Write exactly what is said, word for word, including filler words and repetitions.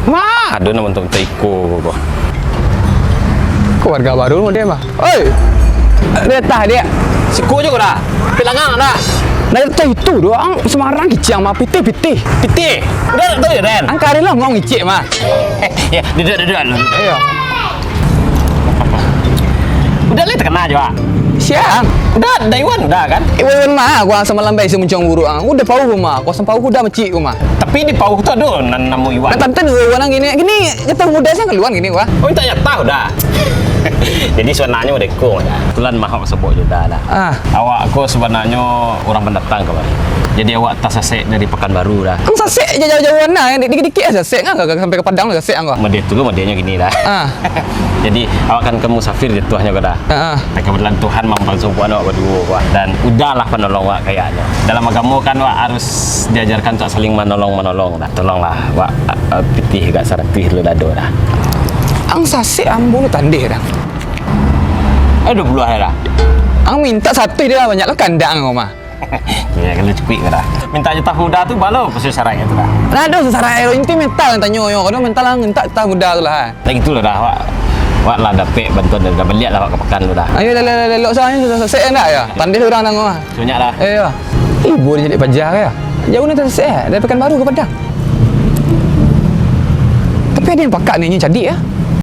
Mah, ado nan bantuak-bantuak iko ko. Ko warga baru model mah. Oi! Di atah, Diak. Siko jo ko dah. Pilangang dah. Nah, itu, itu doang, sembarang kicik mah, pitih, pitih. Pitih? Udah, tu ya, Den? Angkari lah, mau ngicik mah. Ya, duduk, duduk dulu. Ayo. Udah lah, takana jo, ah. Siang. Udah, dah Iwan udah kan? Iwan, Iwan mah, gua samalam bae si muncang buruk, ah. Udah pauh mah, gua sampauh udah macik gua mah. Tapi di pauh tu ado nan namo Iwan. Nah, tapi dulu gua nang gini, gini, jatah muda siang kaluan gini gua. Oh, minta jatah udah. Jadi sabananyo udah iko ya. Kebetulan mah awak sebut jo udah lah. Ah. Awak ko sabananyo urang pandatang kamari. Jadi awak tasasek dari Pakanbaru dah. Ang sasek jauah-jauahan nah, dikit-dikit aja sasek, kan, sampai ka Padang lah sasek ang ko. Mode tu lo modenyo gini dah. Ah. Jadi awak kan ka musafir jatuahnyo ko dah. Ah, ah. Kebetulan Tuhan mampasubuakan awak baduo ko. Dan udahlah panolong awak kayaknyo. Dalam agamo kan awak harus diajarkan untuak saling manolong-manolong dah. Tolonglah awak, eh, pitih agak saratuih dulu dado dah. Ang sasek ambo lo tandeh dah. Eh, duo puluah lah. Ang minta saratuih dah, banyak lo kandak ang ko mah. Ya, kalau cukuik ko dah. Minta jatah muda tu, balo khusus syarat itu dah. Nah, ado syarat itu, inti mental nan tanyo yo. Kalau mental ang minta jatah muda tu lah. Tak gitu lah dah, awak. Awak lah dapek bantuan dari dah, baliak lah awak ka Pakan tu dah. Ayo, lah, lah, lah, lah, lah, usah, ayo, susah sasek ndak ya? Tandeh urang nang mah. Banyak lah. Ayo. Ibo jadi paja ka ya? Jauah ni tasasek, dari Pakanbaru ka Padang. Tapi ado nan pakak ni, nyo cadiak ya.